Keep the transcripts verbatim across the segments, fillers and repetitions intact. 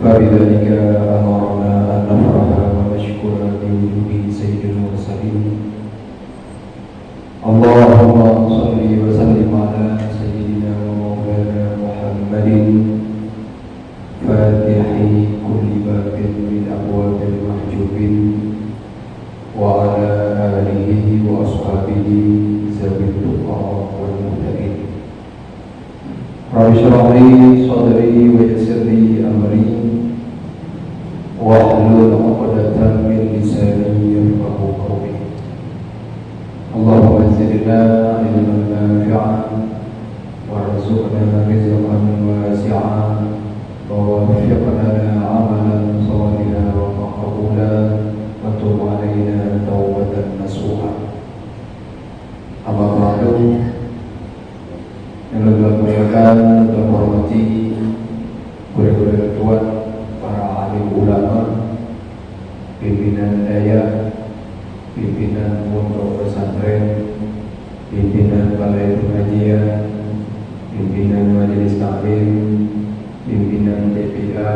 فبذلك أمرنا أن نفرح ونشكر بوجود سيد المرسلين. اللهم صل وسلم على سيدنا ومولانا محمد فاتح كل باب من أبواب المحجوبين، وعلى آله وأصحابه ذوي التقى والمهتدين. رب اشرح لي صدري ويسر لي أمري واحلل عقدة من لساني يفقهوا قولي. اللهم زدنا علما نافعا وارزقنا رزقا واسعا ووفق لنا عملا صالحا ومقبولا وتب علينا توبة نصوحا. أما بعد، nyang lôn muliakan dan hormati gurée-gurée tuan, para alim ulama, pimpinan dayah, pimpinan pondok pesantren, pimpinan balai pengajian, pimpinan majelis taklim, pimpinan T P A,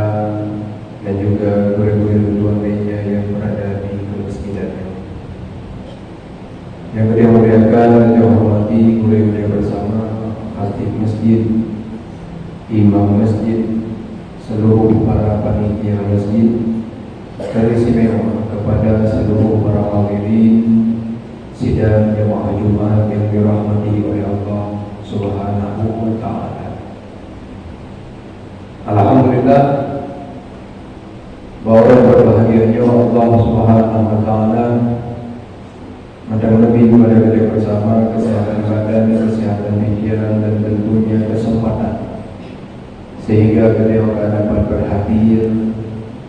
dan juga gurée-gurée tuan lainnya yang berada di kemasjidan. Yang kami muliakan dan hormati gurée-gurée bersama, khatib masjid, imam masjid, seluruh para panitia masjid, teristimewa kepada seluruh para hadirin sidang jamaah Jumat yang dirahmati oleh Allah Subhanahu wa Ta'ala. Alhamdulillah, bahwa berbahagianya Allah Subhanahu wa Ta'ala mantong lebih kepada kita bersama kesehatan badan, kesehatan pikiran, dan tentunya kesempatan, sehingga kita akan dapat berhadir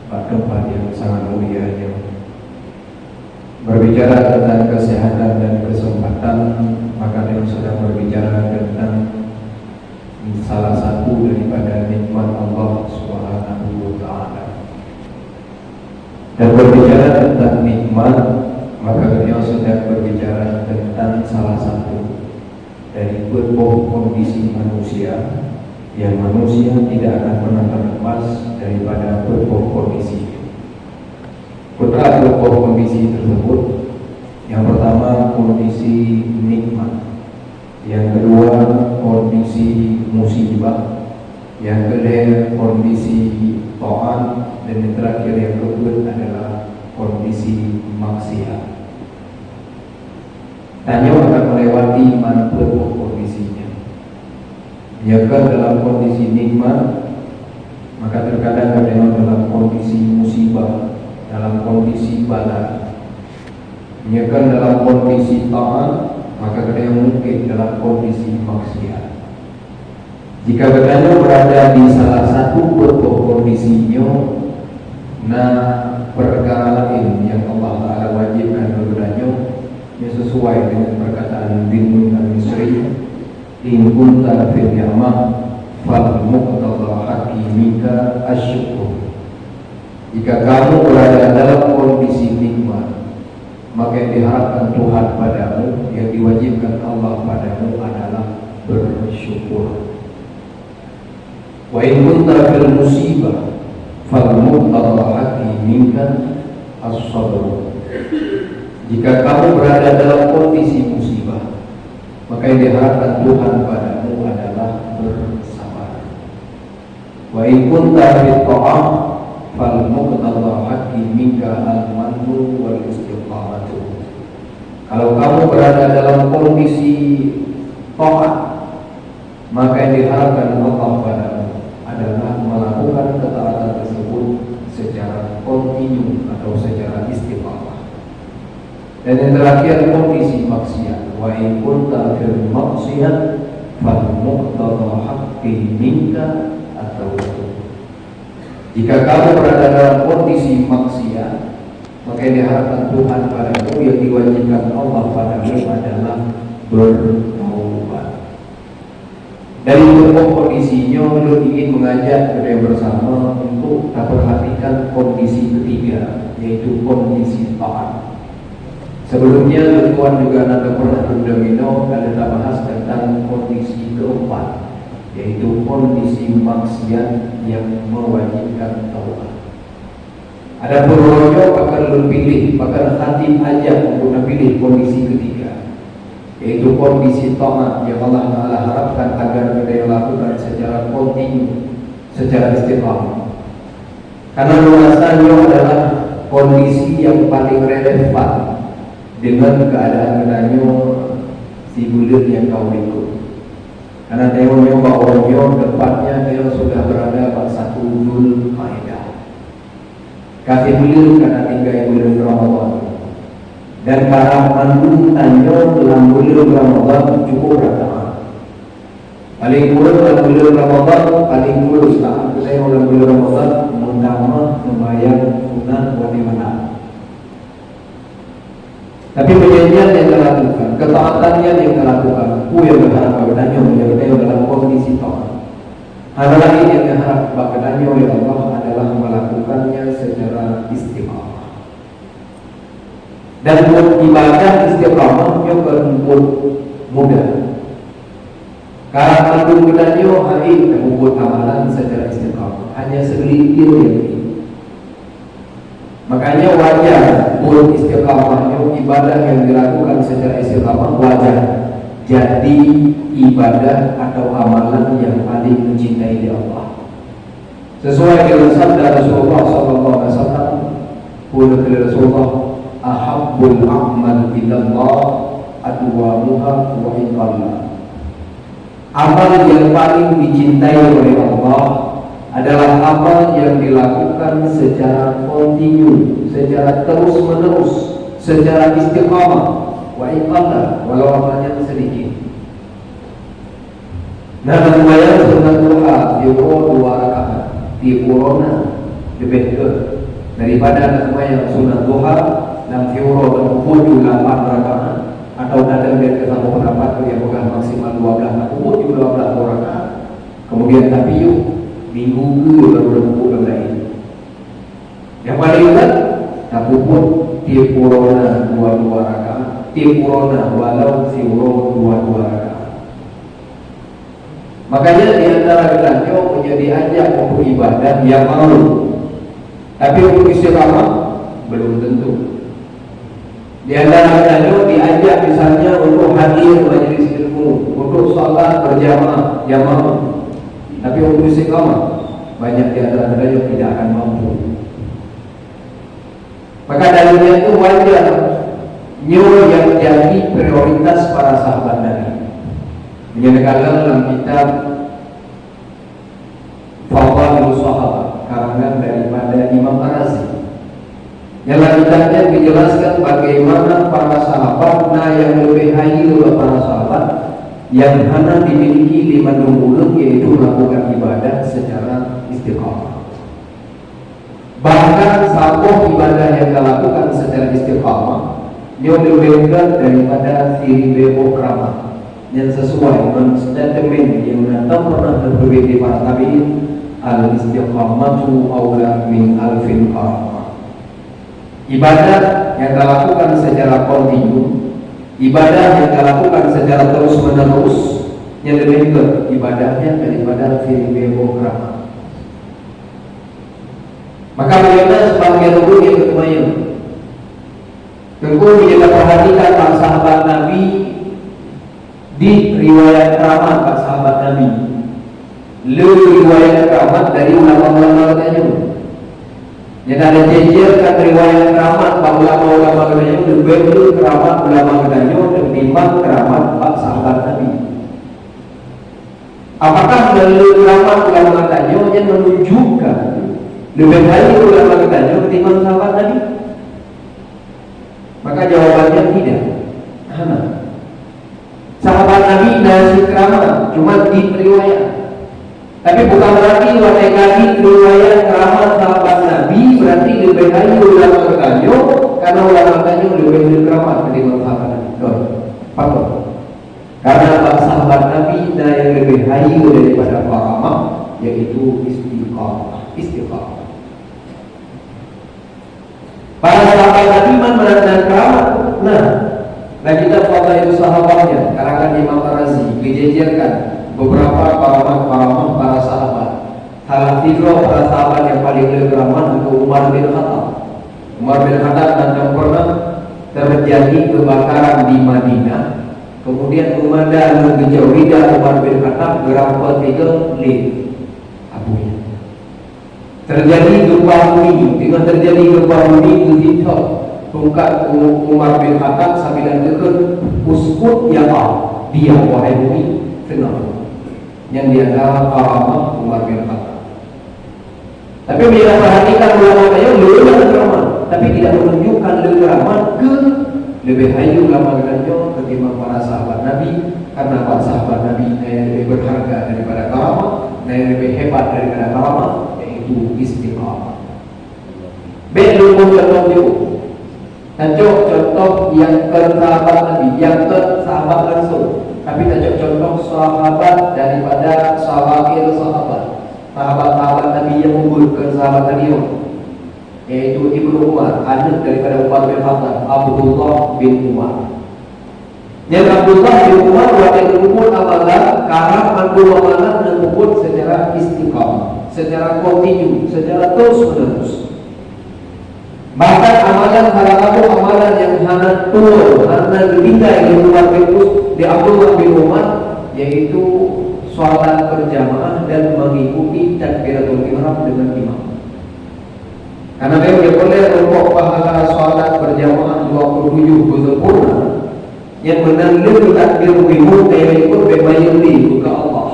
pada tempat yang sangat mulia ini. Berbicara tentang kesehatan dan kesempatan, maka kita sudah berbicara tentang salah satu daripada nikmat Allah Subhanahu wa Ta'ala. Dan berbicara tentang nikmat, maka beliau sedang berbicara tentang salah satu dari peuet boh kondisi manusia, yang manusia tidak akan pernah terlepas daripada peuet boh kondisi. Peue peuet boh kondisi tersebut? Yang pertama, kondisi nikmat. Yang kedua, kondisi musibah. Yang ketiga, kondisi taat. Dan yang terakhir, yang keempat adalah kondisi maksiat. Tanyoe akan melewati man peuet kondisinya. Meunyoe dalam kondisi nikmat, maka terkadang geutanyoe dalam kondisi musibah, dalam kondisi bala. Meunyoe dalam kondisi taat, maka geutanyoe mungkin dalam kondisi maksiat. Jika geutanyoe berada di salah satu peuet boh kondisi nyoe, na peukara laén nyang Allah Ta'ala wajibkan keu geutanyoe, nyang sesuai dengan perkataan Dhun Nuun Al-Misri, "In kunta fil ni'mah, fal muqtadha haqqi minka asy-syukur." Jika kamu berada dalam kondisi nikmat, maka yang diharapkan Tuhan padamu, yang diwajibkan Allah padamu adalah bersyukur. "Wa in kunta fil musibah, fal muqtadha haqqi minka as-sabr." Jika kamu berada dalam kondisi musibah, maka yang diharapkan Tuhan padamu adalah bersabar. "Wa in kunta fit ta'ah, fal muqtadha haqqi minka al-mannu wal istiqamatu." Kalau kamu berada dalam kondisi taat, maka yang diharapkan Allah padamu adalah melakukan ketaatan tersebut secara kontinu atau secara istiqamah. Dan yang terakhir, kondisi maksiat. "Wa in kunta fil maksiat, fal muqtadha haqqi minka at-taubatu." Jika kamu berada dalam kondisi maksiat, maka yang diharapkan Tuhan padamu, yang diwajibkan Allah padamu adalah bertaubat. Dari peuet boh kondisi nyoe, ulôn ingin mengajak kita bersama untuk kita perhatikan kondisi ketiga, yaitu kondisi taat. Sebelumnya, tuan juga na pernah tunda mino, ada kita bahas tentang kondisi keempat, yaitu kondisi maksiat yang mewajibkan taubat. Adapun uroe nyoe pakon lôn piléh, pakon khatib ajak untuk neupiléh kondisi ketiga, yaitu kondisi taat yang Allah Taala harapkan agar kita lakukan secara kontinu, secara istiqamah. Karena lôn rasa nyoe adalah kondisi yang paling relevan dengan keadaan geutanyoe sibuleuen nyang ka u likot. Karena tanyoe nyoe bak uroe nyoe tepatnya tanyoe sudah berada bak satu Zulqaidah. Ka sibuleuen ka tatinggai buleuen Ramadhan. Dan karab mandum tanyoe lam buleuen Ramadhan cukup rakaat. Paling kureueng lam buleuen Ramadhan, paling kureueng saat geutanyoe lam buleuen Ramadhan, meutamah seumayang sunat watèe malam. Tapi meunyoe nyan nyang talakukan, ketaatan nyan nyang talakukan, peue nyang geuharap bak geutanyoe meunyoe geutanyoe dalam kondisi taat? Hal laén nyang geuharap bak geutanyoe lé Allah adalah melakukannya secara istiqamah. Dan buet ibadah istiqamah nyoe kon buet mudah. Karab mandum geutanyoe hana tapubuet amalan secara istiqamah, hanya seugelintir nyang jih. Makanya wajar buet istiqamah nyoe, ibadah yang dilakukan secara istiqamah wajar jadi ibadah atau amalan yang paling dicintai oleh Allah. Sesuai dengan sabda Rasulullah sallallahu alaihi wasallam, peue kheun Rasulullah, "Ahabbul a'mal ilallah adwamuha wa in qalla." Amal yang paling dicintai oleh Allah adalah amal yang dilakukan secara kontinu, secara terus-menerus, secara istiqamah, wa in qalla, walau amalnya sedikit. Nah, seumayang sunat duha siuroe dua rakaat, tiep uroe na leubeh gét daripada seumayang sunat duha lam siuroe teupeubuet ju lapan rakaat, atau kadang di antara saboh pendapat nyang peugah maksimal dua belas, teupeubuet ju dua belas rakaat, kemudian tapiôh, minggu keu baru teupeubuet lom laén. Nyang paléng gét, tapubuet tiep uroe na dua-dua rakaat, tiep uroe na walau siuroe dua-dua rakaat. Makanya di antara geutanyoe meunyoe diajak untuk ibadah, ya mau. Tapi untuk istiqamah, belum tentu. Di antara geutanyoe diajak misalnya untuk hadir majelis ilmu, untuk salat berjamaah, ya mau. Tapi untuk istiqamah, banyak di antara geutanyoe tidak akan mampu. Maka dari itu wajar nyoe yang jadi prioritas para sahabat Nabi. Meunyoe takalon lam kitab Fadhailus Sahabah, karangan daripada Imam Ar-Razi. Dalam kitab nyan dijelaskan bagaimana para sahabat na nyang leubeh hayeue bak para sahabat nyang hana dimiliki lé mandum ureueng, yaitu melakukan ibadah secara istiqamah. Bahkan saboh ibadah nyang talakukan secara istiqamah, nyoe leubeh gét daripada siribèe boh keuramat. Nyang sesuai ngon statement nyang na tom pernah teupeubiet di para tabi'in, "Al-istiqamatu aula min alfin karamah." Ibadah nyang talakukan secara kontinu, ibadah nyang talakukan secara terus-menerus, nyan leubeh gét ibadahnya daripada siribèe boh keuramat. Maka bagaimana sebahagian ureueng nyang geuteumanyong? Teungku, bila perhatikan bak sahabat Nabi, di riwayat keuramat bak sahabat Nabi. Le riwayat keuramat dari ulama-ulama geutanyoe. Nyang na lé jejerkan riwayat keuramat bak ulama-ulama geutanyoe, leubeh le keuramat ulama geutanyoe ketimbang keuramat bak sahabat Nabi. Apakah melalui keuramat ulama geutanyoe nyan menunjukkan leubeh hayeue ulama geutanyoe ketimbang sahabat Nabi? Maka jawabannya tidak. Hana. Sahabat Nabi na cit keuramat, cuma di riwayat. Tapi bukan berarti watèe ka di riwayat keuramat sahabat Nabi, berarti leubeh hayeue ulama geutanyoe, karena ulama geutanyoe leubeh le keuramat ketimbang sahabat Nabi. Betul. Patut. Karena bak sahabat Nabi na nyang leubeh hayeue daripada keuramat, yaitu istiqamah. Istiqamah. Para sahabat Nabi man meunan keuramat. Nah, na kitab Fadhailus Sahabah nyan, karangan Imam Ar-Razi, geujejerkan Beberapa karamat-karamat para sahabat. Salah sidroe para sahabat nyang paleng le keuramat adalah Umar bin Khattab. Umar bin Khattab mantong pernah terjadi kebakaran di Madinah, kemudian meumada ngon geujok rida Umar bin Khattab, geurampok tiga lé apui. Terjadi gempa bumi. Dengan terjadi gempa bumi, geusithok tungkat U-, Umar bin Khattab sambil geukheun, "Uskut ya Umar, diam wahai bumi, tenang." Nyan di antara karamah Umar bin Khattab. Tapi bila perhatikan ulama nyoe, le keuramat, tapi tidak menunjukkan le keuramat ke lebih hayeu ulama geutanyoe ketimbang para sahabat Nabi, karena para sahabat Nabi na nyang lebih berharga daripada karamah, na nyang lebih hebat daripada karamah, yaitu istiqamah. Bèk lôn contoh jauh. Tacok contoh nyang kon sahabat Nabi, nyang kon sahabat langsung. Tapi tacok contoh sahabat daripada sahabat sahabat. Sahabat-sahabat Nabi nyang mubuet kon sahabat Nabi nyoe, yaitu Ibnu Umar, aneuk daripada Umar bin Khattab, Abdullah bin Umar. Nyan Abdullah bin Umar watèe geupeubuet amalan, karab mandum amalan geupeubuet secara istiqamah, secara kontinu, secara terus-menerus. Bahkan amalan salah satu amalan nyang hana tuwoe, hana geutinggai lé Umar bin Us-, lé Abdullah bin Umar, yaitu salat berjamaah dan mengikuti takbiratul ihram dengan imam. Karena memang dia boleh rukuk pahala salat berjamaah dua puluh tujuh beusempurna, nyang meunan lheueh takbir imum dan ikut beumayang di muka Allah.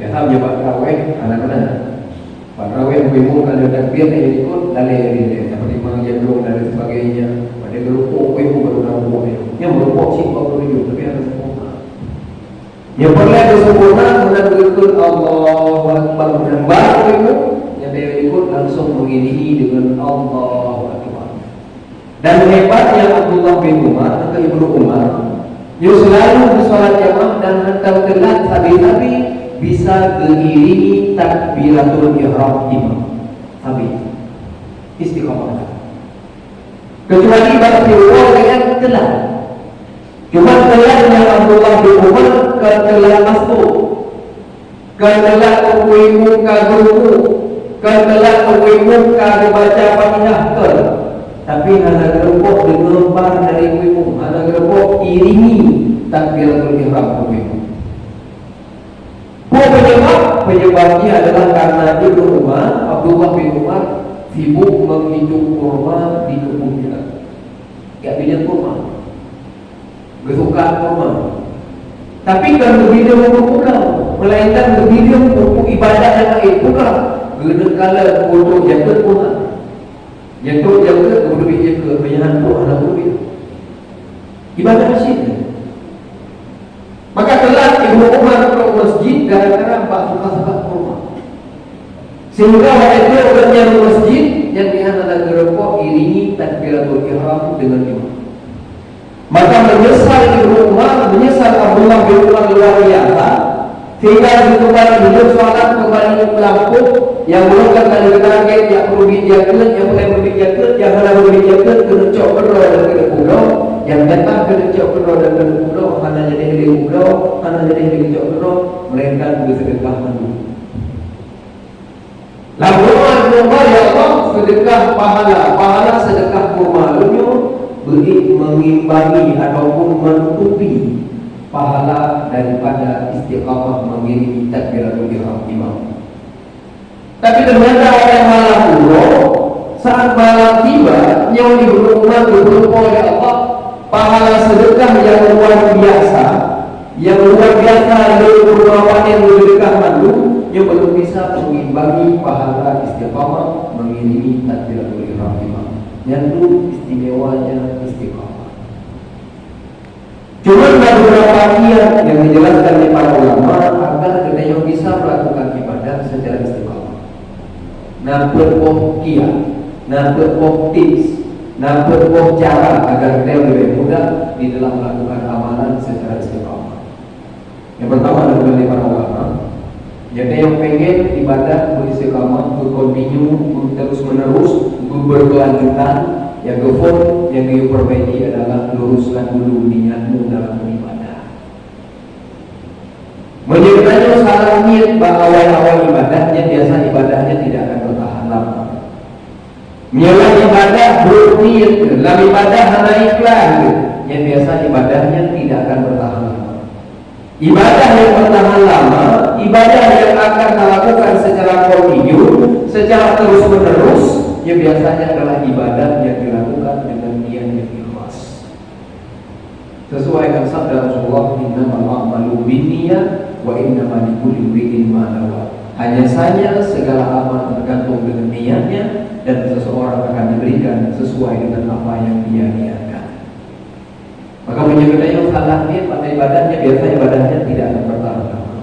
Biasa meunyoe bak tarawih, hana meunan. Bak tarawih, imum ka lheueh takbir, dan ikut lalè lé, seperti imam jagung dan lain sebagainya. Pada geurukuk, imum baru tarawih. Nyang meurukuk cit dua puluh tujuh, tapi hana sempurna. Nyang peureulèe beusempurna, meunan geukheun Allahu Akbar, meunan baru imum, nyang ikut langsung mengiringi dengan Allahu Akbar. Dan hebatnya Abdullah bin Umar atau Ibnu Umar, nyoe selalu beusalat jamaah dan hantom teulat sabe-sabe bisa geuiringi takbiratul ihram imam. Sabe. Istiqamah. Kecuali bak siuroe nyang teulat. Cuma teulat nyang Abdullah bin Umar kon teulat masbuk. Kon teulat teungku imum ka geurukuk, kon teulat teungku imum ka geubaca Fatihah, kon. Tapi hana geureumpok deungon bar dari teungku imum, hana geureumpok iringi takbiratul ihram teungku imum. Peue penyebab? Penyebabnya adalah karena Ibnu Umar, Abdullah bin Umar, sibuk menghitung kurma di kebunnya. Geubineung kurma. Geusukat kurma. Tapi kon geubineung untuk pulang, melainkan geubineung untuk ibadah nyang laén pulang. Geuneuk kalon untuk jakeuet pulang. Jakeuet, jakeuet, geuneuk jakeuet, meunyoe han, hana geubineung. Ibadah masjid. Maka teulat Ibnu Umar trok masjid gara-gara bak sukat-sukat kurma. Sehingga watèe trok gobnyan u masjid, nyan di hana geureumpok iringi takbiratul ihram deungon imam. Maka meunyeusal Ibnu Umar, meunyeusal Abdullah bin Umar luar biasa, sehingga geukeubali meunyoe salat keubali u lampôh, nyang uroe ka lheueh target, nyang peurubiet jakeuet, nyang peureulèe peurubiet jakeuet, nyang hana peurubiet jakeuet, keuneuk cok keudroe dan keuneuk peubloe, nyang jatah keuneuk cok keudroe dan keuneuk peubloe, hana jadi lé peubloe, hana jadi lé cok keudroe, melainkan geuseudeukah mandum. Lam doa, "Ya Allah, seudeukah pahala, pahala seudeukah kurma lôn nyoe beuék mengimbangi ataupun menutupi pahala daripada istiqamah mengiringi takbiratul ihram imam." Tapi ternyata pada malam uroe, saat malam tiba, nyoe di buleuen Ramadan geupeurumpok lé Allah, pahala seudeukah nyang luar biasa, nyang luar biasa lé ureueng awaknyan meuseudeukah mandum, nyoe belum bisa mengimbangi pahala istiqamah mengiringi takbiratul ihram imam. Nyan tu istimewanya istiqamah. Cuma na beberapa ayat yang dijelaskan oleh para ulama agar kita yang bisa melakukan ibadah secara istiqamah. Na peuet boh kiat, na peuet boh tips, na peuet boh cara agar kita yang lebih mudah di dalam melakukan amalan secara istiqamah. Yang pertama, dilakukan oleh para ulama, gata nyang pengen ibadat beu-istiqamah, beu-continue, beu-terus-menerus, beu-, berkelanjutan, nyang geuphon, nyang geuyue perbaiki adalah luruskan dulu niatmu dalam beribadah. Meunyoe tanyoe salah niet bak awai-awai ibadah, nyan biasa ibadah nyan tidak akan bertahan lama. Meunyoe lam ibadah brok niet, lam ibadah hana ikhlas, nyan biasa ibadah nyan tidak akan bertahan lama. Ibadah yang bertahan lama, ibadah yang akan dilakukan secara kontinu, secara terus-menerus, nyan biasanya adalah ibadah yang dilakukan dengan niat yang ikhlas. Sesuai dengan sabda Rasulullah, "Innamal a'malu binniyat wa innama likulli imri'in ma nawa." Hanya saja segala amal tergantung dengan niatnya, dan seseorang akan diberikan sesuai dengan apa yang dia niatkan. Maka meunyoe geutanyoe salah niet pada ibadah nyan, biasa ibadah nyan tidak akan bertahan lama.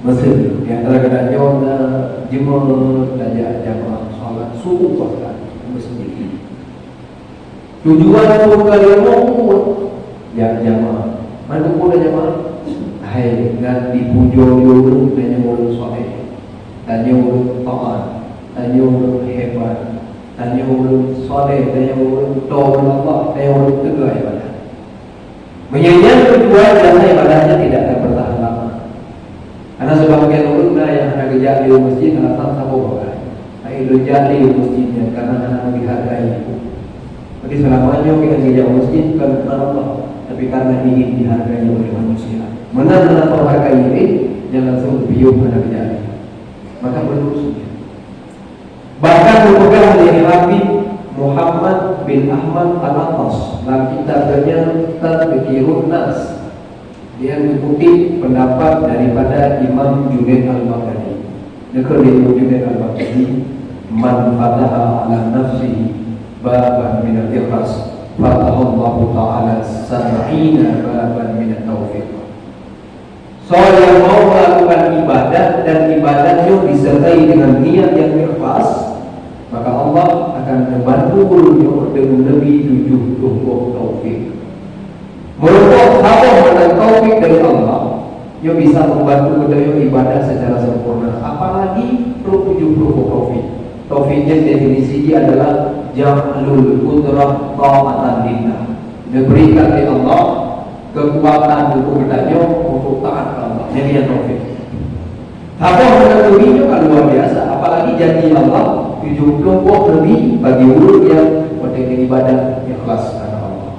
Miseu, di antara geutanyoe na jeuet tajak jamaah salat subuh bahkan di masjid. Tujuan pun ka lheueh muphom, jak jamaah. Man muphom jamaah? Hai, ngon dipujoe lé ureueng, tanyoe ureueng saleh, tanyoe ureueng taat, tanyoe ureueng hebat, tanyoe ureueng saleh, tanyoe ureueng taat Allah, tanyoe ureueng teuga ibadah. Meunyoe nyan tujuan, biasa ibadah nyan tidak akan bertahan lama. Karena sebagian ureueng na nyang hana geujak lé u masjid alasan saboh bagai. Hai, lôn jak lé u masjid nyan karena hana meuhargai. Jadi selama nyoe kita geujak u masjid bukan karena Allah, tapi karena ingin dihargai oleh manusia. Meunan hana teuhargai, eh, nyan langsung piôh hana geujak lé. Maka beureurusan. Bahkan geupeugah lé Habib Muhammad bin Ahmad Al-Attas lam kitab geuhnyan Tadhkirun Nas, dia mengutip pendapat daripada Imam Junaid Al-Baghdadi. Neukheueh lé Imam Junaid Al-Baghdadi, "Man fataha ala nafsihi baban minal ikhlas, fatahallahu ta'ala sab'ina baban minat taufiq." Soe nyang mau melakukan ibadah dan ibadah nyoe disertai dengan niat yang ikhlas, maka Allah akan membantu ureueng nyoe deungon leubeh tujoh ploh boh taufik. Meureumpok saboh mantong taufik dari Allah, nyoe bisa membantu geutanyoe ibadah secara sempurna, apalagi trok tujoh ploh boh taufik. Taufik nyan definisi jih adalah ja'lul qudrah ta'atan lillah. Diberikan oleh Allah kekuatan untuk geutanyoe untuk taat keu Allah. Jadi, nyan taufik. Saboh mantong taufik nyoe kan luar biasa, apalagi janji Allah tujoh ploh boh leubeh bagi ureueng nyang watèe geuibadah ikhlas karena Allah.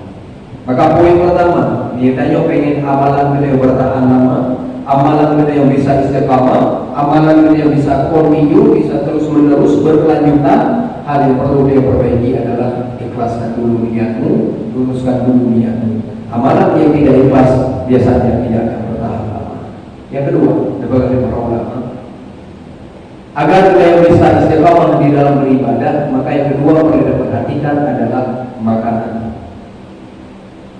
Maka poin pertama, meunyoe tanyoe pengen amalan geutanyoe bertahan lama, amalan geutanyoe bisa istiqamah, amalan geutanyoe bisa kontinu, bisa terus-menerus berkelanjutan, hal yang perlu geutanyoe perbaiki adalah ikhlaskan dulu niatmu, luruskan dulu niatmu. Amalan yang tidak ikhlas biasanya tidak akan bertahan lama. Yang kedua, daripada para ulama, agar kita bisa istiqamah di dalam beribadah, maka yang kedua perlu kita perhatikan adalah makanan.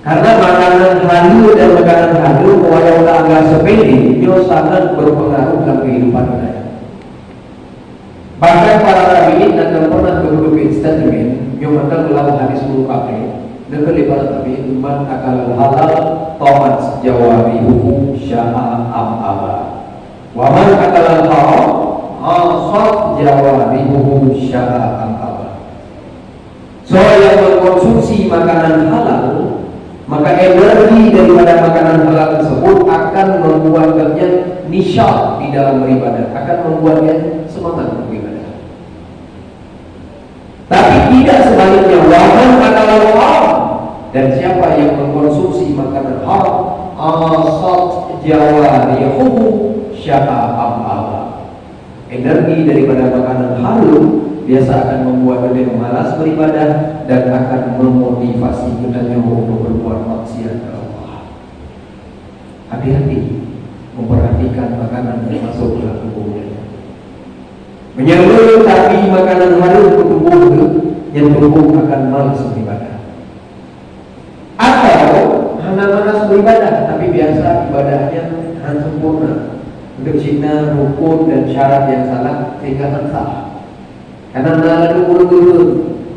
Karena makanan haleue dan makanan hareuem, walau ta anggap sepele, nyoe sangat berpengaruh dalam kehidupan kita. Bahkan para tabi'in akan pernah berpikir statement, nyoe mantong dalam hadis muttafaq, neukalon para tabi'in, "Man akalal halal, tabat jawarihuhu sya'a am aba. Wa man akalal haram, asat jawarihuhu sya'a am aba." Soe nyang mengkonsumsi makanan halal, maka energi daripada makanan halal tersebut akan membuat gobnyan nisyat di dalam beribadah, akan membuat gobnyan semangat beribadah. Tapi tidak sebaliknya, wa man akalal haram, dan siapa yang mengkonsumsi makanan haram, asat jawarihuhu sya'a am aba. Energi daripada makanan hareuem biasa akan membuat geutanyoe malas beribadah dan akan memotivasi geutanyoe untuk berbuat maksiat keu Allah. Hati-hati memperhatikan makanan yang masuk ke dalam tubuh geutanyoe. Meunyoe tapi makanan hareuem keu tuboh geuh, nyan tuboh akan malas beribadah. Atau hana malas beribadah, tapi biasa ibadahnya han sempurna. Untuk cina rukun dan syarat yang salah, sehingga han sah. Karena na ladôm ureueng geubeuet,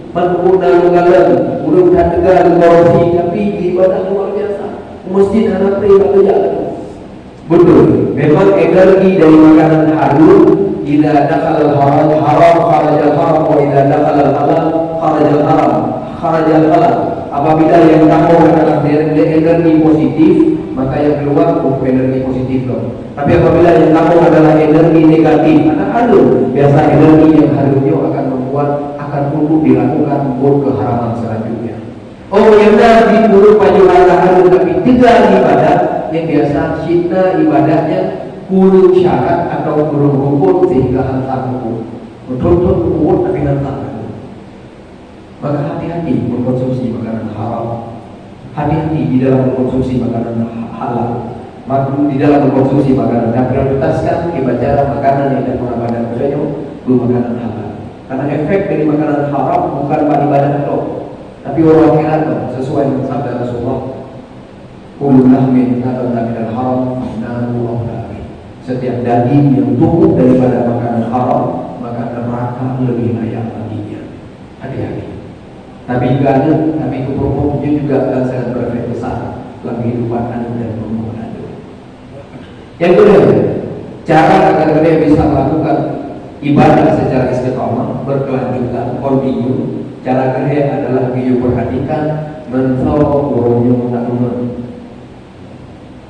man ureueng na ladôm galon, ureueng that teuga geukorupsi, tapi ibadah luar biasa. Masjid hana pré bak geujak ladôm. Betul, memang energi dari makanan hareuem, idza dakhalal haram, haram kharajal haram, wa idza dakhalal halal, kharajal haram, kharajal halal. Apabila yang tamong adalah dari energi positif, Maka nyang keuluar bukan energi positif lom. Tapi apabila nyang tamong adalah energi negatif, akan hareuem. Biasa energi nyang hareuem nyoe akan membuat, akan untuk dilakukan buet keuharaman selanjutnya. Oh, nyang na di ureueng pajoh hareuem tapi teuga ibadat, nyang biasa cit na ibadat nyan kureueng syarat atau kureueng rukun sehingga hantam rukun. Beutôi-beutôi rukun tapi hantam rukun. Maka hati-hati mengkonsumsi makanan haram. Hati-hati di dalam mengkonsumsi makanan ha-, halal. Maka di dalam mengkonsumsi makanan dan prioritaskan ibadah makanan yang dilakukan pada keduanya, beu makanan halal. Karena efek dari makanan haram bukan bak ibadah tok, tapi uroe akhirat tok, sesuai dengan sabda Rasulullah, "Kullu lahmin nabata minal haram, fannaru awla bih." Setiap daging yang tumbuh daripada makanan haram, maka neraka lebih layak baginya. Hati-hati. Tapi juga ada, tapi keperluan juga akan sangat berefek besar dalam kehidupan anak dan perempuan anda. Yang kedua, cara agar kita bisa melakukan ibadah secara istiqamah, berkelanjutan, continue, cara kedua adalah kita perhatikan mantong ureueng nyang na deungon.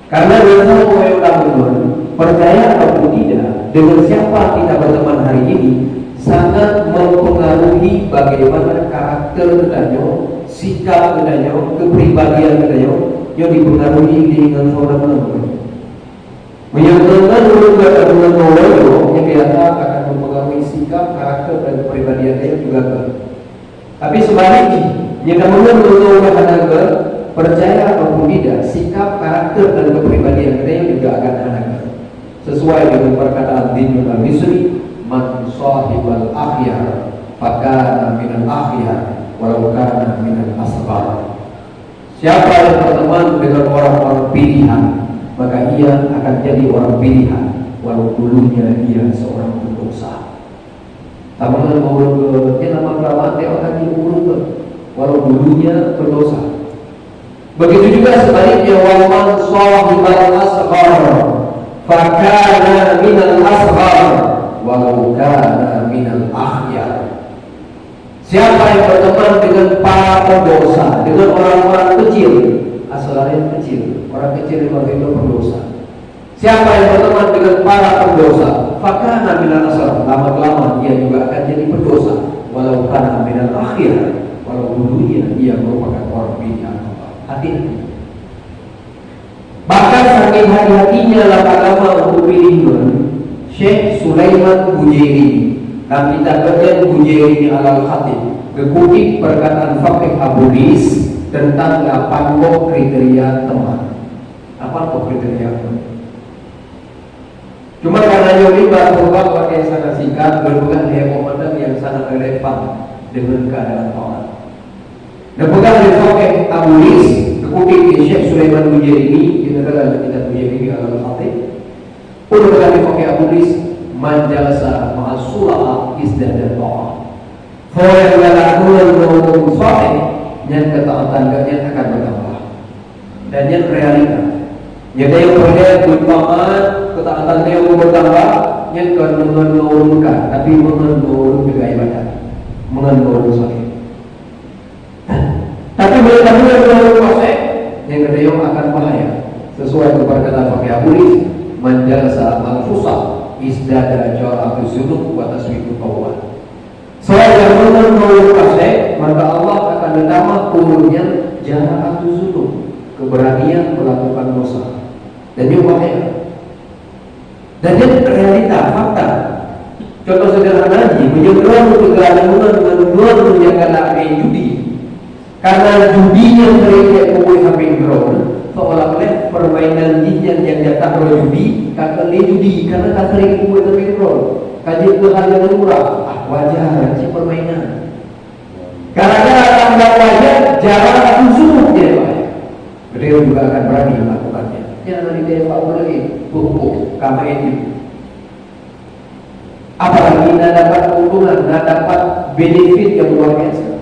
Karena mantong ureueng nyang na deungon, percaya ataupun tidak, dengan siapa kita berteman hari ini, sangat mempengaruhi bagaimana karakter kita nyoe, sikap kita nyoe, kepribadian kita nyoe, nyoe dipengaruhi dengan saudara. Meunyoe deungon ureueng ka deungon ureueng nyoe, nyan biasa akan mempengaruhi sikap, karakter dan kepribadian dia juga. Tapi sebaliknya, nyoe deungon ureueng hana geuh, percaya ataupun tidak, sikap, karakter dan kepribadian dia juga akan hana geuh. Sesuai dengan perkataan Dinnun Al-Misri, "Man sahibal akhyar, fakana minal akhyar, walau kana minal asghar." Siapa yang berteman dengan orang-orang pilihan, maka ia akan jadi orang pilihan, walau dulunya ia seorang pendosa. Sama dengan ureueng ke, dia nama keramat, dia akan jadi ureueng ke, walau dulunya pendosa. Begitu juga sebaliknya, "Wa man sahibal asghar, fakana minal asghar, walau kana minal akhyar." Siapa yang berteman dengan para pendosa, dengan orang-orang kecil, asal yang kecil, orang kecil itu artinya pendosa. Siapa yang berteman dengan para pendosa, fakana minal asghar, lama-kelamaan ia juga akan jadi pendosa, walau kana minal akhyar, walau dulunya ia merupakan orang pilihan Allah. Hati-hati. Bahkan saking hati-hatinya lam agama untuk pilih ngon, Syekh Sulaiman Bujairi, dalam kitab Bujairi alal Khatib, geukutip perkataan Faqih Abu Lis tentang lapan boh kriteria teman. Lapan boh kriteria teman. Cuma karena nyoe mimbar, peubab watée sangat singkat, beupeugah lé boh mantong nyang sangat relevan dengan keadaan awak. Neupeugah lé Faqih Abu Lis, geukutip lé Syekh Sulaiman Bujairi, di dalam kitab Bujairi alal Khatib. Peue neupeugah lé Faqih Abu Lis, "Man jalasa ma'as sulaha izdada ta'ah." Soe nyang galak deungon ureueng-ureueng saleh, nyan keutaatan gobnyan akan beutambah. Dan nyan realita. Nyan nyang peureulée beutaát, keutaatan nyang beutambah, nyan kon meungon ureueng meukat, tapi meungon ureueng teuga ibadat, meungon ureueng saleh. Tapi bila ka deungon ureueng fasik, nyang keudua akan bahaya. Sesuai dengan perkataan Faqih Abu Lis, "Man jalasa ma'al fusaq izdada jar'ata dzunub wa taswifu taubat." Soe nyang meungon ureueng fasik, maka Allah akan neutamah ureueng nyan jar'atu dzunub, keberanian melakukan dosa. Dan nyoe bahaya. Dan nyan realita, fakta. Contoh sederhana jih, meunyoe droeneuh teuga deungon ngon droeneuh nyang galak main judi. Karena judi nyang sering geubuet sampéng droeneuh, seolah-olah permainan jih nyan nyang gata droe judi, ka keuh lé judi, karena ka sering geubuet sampéng droeneuh. Ka jeuet keu hal nyang lumrah, ah, wajar, cit permainan. Gara-gara tambah wajar, jar'atu dzunub dia, Pak. Beliau juga akan berani melakukannya. Jangan ditembak lagi, berhubung, kama itu. Apalagi na dapat keuntungan, na dapat benefit yang luar biasa.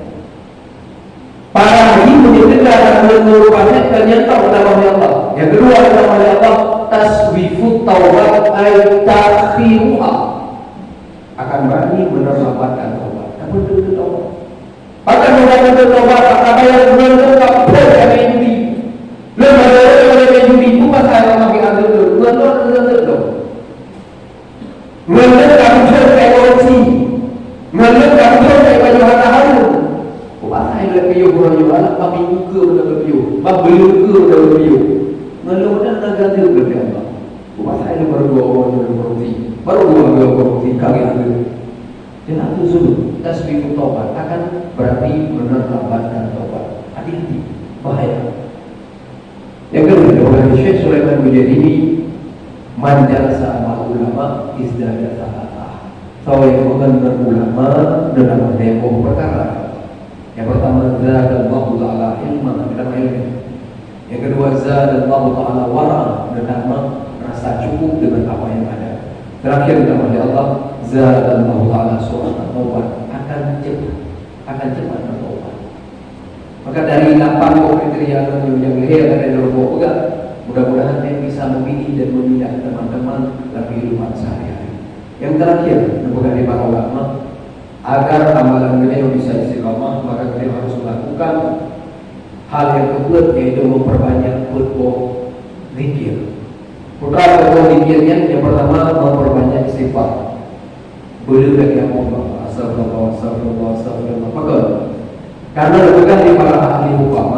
Para haji menyebutkan akan menurut fasik dan nyantap nama Allah. Yang kedua nama Allah, taswifut taubat ay takhiruha. Akan berani menerlambatkan taubat. Tapi betul taubat. Bahkan bukan untuk tobat, maka bayar bulan tu kapot kami judi. Belum ada orang yang main judi, Ngon lôn ka meuthon keu korupsi. Ngon lôn ka meuthon keu baju harta karun. Peue pasai lôn piôh uroe nyoe, alah, bah minggu keu lôn piôh, bah buleuen keu lôn piôh. Ngon lôn meunan na gadoh lôn piôh, bah. Peue pasai lôn baru dua uroe nyoe lôn korupsi. Baru dua uroe korupsi, ka lheueh. Dan itu zulum, taswifu taubat, akan berarti menerlambatkan taubat. Hati-hati, bahaya. Nyang keudua, Syekh Sulaiman Mujaddidi, "Man jalasa ma'al ulama izdada thalatha." Soe nyang meunan ngon ulama, dan tambah lhèe boh peukara. Nyang peurtama, zadallahu ta'ala ilma, tambah ilmu. Nyang keudua, zadallahu ta'ala wara, dan tambah rasa cukup dengan apa yang ada. Terakhir, tambah lé Allah, zadallahu ta'ala sur'atan taubat, akan cepat, akan cepat bertaubat. Maka dari lapan boh kriteria nyoe nyang lhèe tadi lôn peugah, mudah-mudahan nyan bisa memilih dan memilah teman-teman dalam kehidupan sehari-hari. Yang terakhir, dipeugah lé para ulama, agar amalan geutanyoe bisa istiqamah, maka geutanyoe harus melakukan hal yang keempat, yaitu memperbanyak peuet boh zikir. Peue keuh peuet boh zikir nyan? Yang pertama, memperbanyak istighfar. Boleh lagi apa? Astagfirullah, astagfirullah, astagfirullah. Maka, karena bukan di para ahli hukum,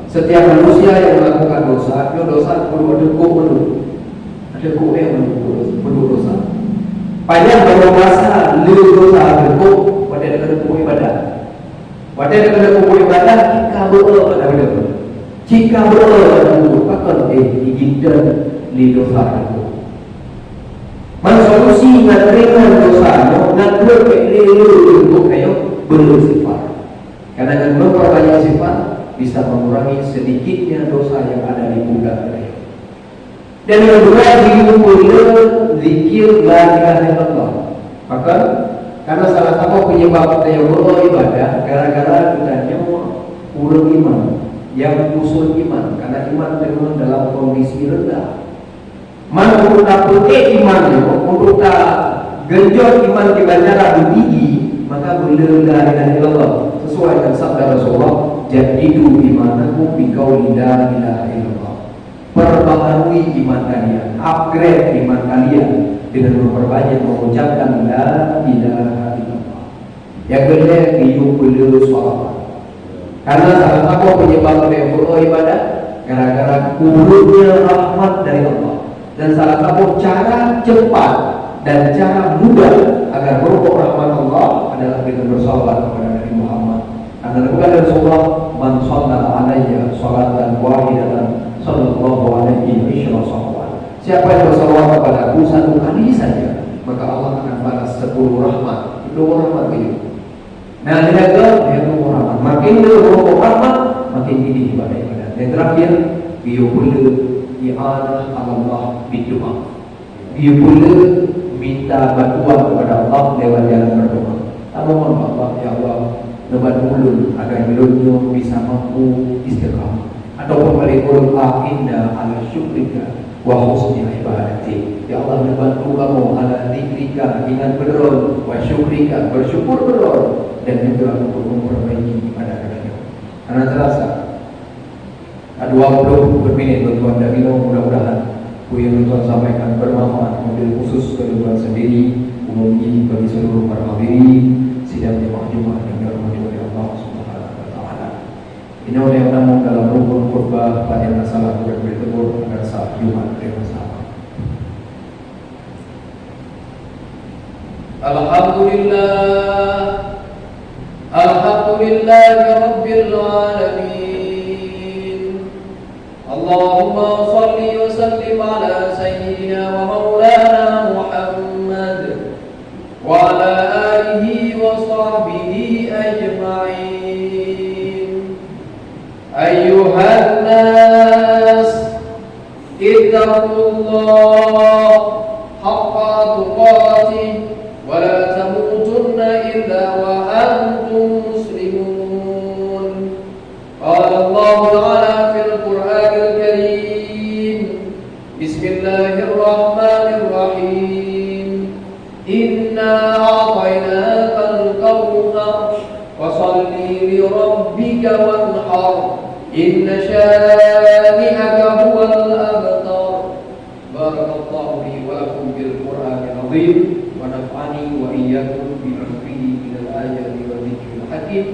setiap manusia yang melakukan dosa, itu dosa perlu ada kok dulu. Ada kok yang perlu dosa. Padahal baru masa le dosa ada kok, pada ada kok ibadah. Watèe teuka lam kubu ibadah, cit ka beu-e pada ulèe. Cit ka beu-e pada kubu, pakon, eh, igitan lé dosa teuka. Man solusi ngon ringan dosa nyoe, ngon trok lé-lé untuk kayoe beu-e istighfar. Karena dengan memperbanyak istighfar, bisa mengurangi sedikitnya dosa yang ada di pundak kayoe. Dan yang kedua, jeuet peureulèe zikir la ilaha illallah. Pakon? Karena salah satu penyebab kita yang berdoa ibadah gara-gara kita nyoe kurang iman, yang kusur iman, karena iman teungoh dalam kondisi rendah. Man untuk tapeuék iman nyoe, untuk tagenjot iman kita cara beugigi, maka peureulèe la ilaha illallah. Sesuai dengan sabda Rasulullah, "Jaddidu imanakum biqauli la ilaha illallah." Perbaharui iman kalian, upgrade iman kalian dengan memperbanyak mengucapkan la ilaha illallah. Yang kedua, geuyue peureulèe sholawat. Karena salah satu penyebab lé beu-e ibadah, gara-gara kurangnya rahmat dari Allah. Dan salah satu cara cepat dan cara mudah agar merumpok rahmat Allah adalah dengan bersalawat kepada Nabi Muhammad. Karena bukan Rasulullah, "Man shalla alayya salatan wahidatan sallallahu alaihi asyra salawat." Siapa yang bersalawat kepadaku satu kali saja, maka Allah akan balas sepuluh rahmat. Dua rahmat itu. Nah, dia kata, dia dua rahmat. Makin dia merumpok rahmat, makin tinggi ibadah-ibadah. Yang terakhir, dia pula i'anah Allah berdoa. Dia pula minta bantuan kepada Allah lewat jalan berdoa. Tamohon bak Allah, "Ya Allah, neubantu ulôn agar ulôn nyoe bisa mampu istiqamah." Ataupun bak lhèe, "A'inna ala syukrika wa husni ibadatik." Ya Allah, neubantu kamoe ala zikrika, ingat beudroe, wa syukrika, bersyukur beudroe, dan juga untuk memperbaiki ibadah kami. Karena terasa, dua puluh menit bantuan dari nyoe, mudah-mudahan peue nyang tuan sampaikan bermanfaat, wabil khusus keu tuan sendiri, umum jih bagi seluruh para hadirin sidang jemaah Jumat yang dirahmati oleh Allah Subhanahu wa Taala. Inoe nyang tamong dalam rukun khutbah, pada masalah bukan bertemu agar saat Jumat dengan sama. Alhamdulillah. Alhamdulillahirabbil alamin. Allahumma shalli wa sallim ala sayyidina wa maulana Muhammad wa ala alihi wa sahbihi ajma'in. Ayyuhan nas, ittaqullaha haqqa tuqatih wa la tamutunna illa wa antum muslimun. Qala Allahu ta'ala fil Qur'anil Karim, bismillahirrahmanirrahim. Inna a'tainakal kautsar, fasalli li rabbika wanhar, inna syani'aka huwal abtar. Barakallahu li wa lakum bil Qur'anil azim. ونفعني وإياكم بما فيه من الآيات والذكر الحكيم.